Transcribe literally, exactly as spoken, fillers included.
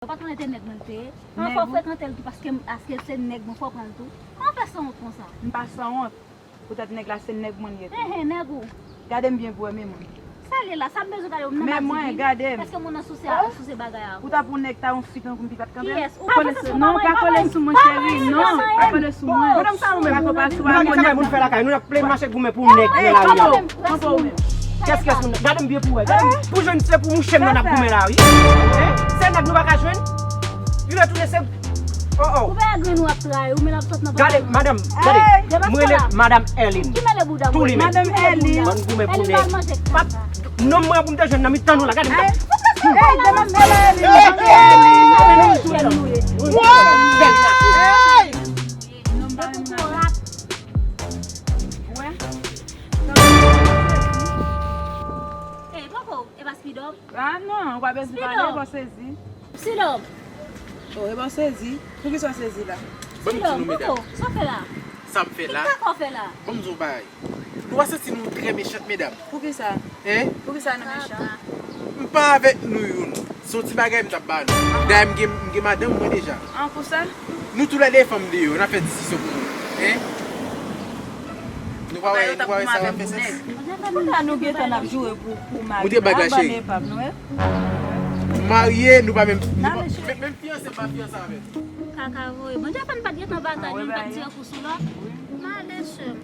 Ou pa konnen te nèg mwen te ye. An fò frekante l tou paske, paske se nèg mwen, fò pran l tou. Kòman fè sanwont konsa? M pa sanwont. Poutèt nèg la se nèg mwen li ye tou. Enhen, nèg ou. Gade m byen pou wè, men mwen. Sa l ye la, sa m bezwen gade w nan. Men mwen, gade m. Èske moun nan souse, souse bagay a? Ou ta pou nèg ta yon fi tankou m pi pa t kanpe l? Kiyès? Ou pa kole sou mwen, pa kole sou mwen, cheri, non, pa kole sou mwen. Madanm sa ou menm. Ou pa gen travay moun fè lakay, nou n ap plen mache goumen pou nèg nan lari a. Kanpe w menm. Kès kès moun, gade m byen pou wè, gade m. Pou jwenn se pou mouche m nan n ap goumen la, wi. Se nèg nou pa ka jwenn. Li retounen se, oh, oh. Ou pa grenn w ap trayi, ou men l ap sot nan. Gade, madanm, gade. M rele madanm Erline. Ki mele bouda m? Tou li menm. Madanm Erline. Ban goumen pou nèg. Nonm mwen pou m te jwenn nan mitan nou la, gade m. Hey, demwazèl Erline. Hey, Erline. Bèl. Ey, poko, e pa Speed Up? Ah non, ou pa bezwen pale, bon sezi. Speed Up. Oh, e bon sezi. Poukisa w sezi la? Ban m di nou, medam. Poko, sa w fè la? Sa m fè la? Kisa w fè la? Ban m di w bagay. Nou pa santi nou trè mechan, medam? Poukisa? Hein? Poukisa nou mechan? M pa avèk nou youn. Se yon ti bagay m t ap ba nou. Dayè m gen, m gen madanm mwen deja. An pou sa? Nou toulède fanm deyò, n ap fè diskisyon pou nou. Hein? Nou pa wè, nou pa wè sa va fè sans? Kounya nou gentan n ap joure pou, pou mari. Moute bag la, cheri. Marye, nou pa menm, nou pa, menm, menm fiyanse, m pa fiyanse avè l. Kaka voye. Bondye fè n pa t gentan batay, nou pa t tire kou sou lòt. M ale, sè m.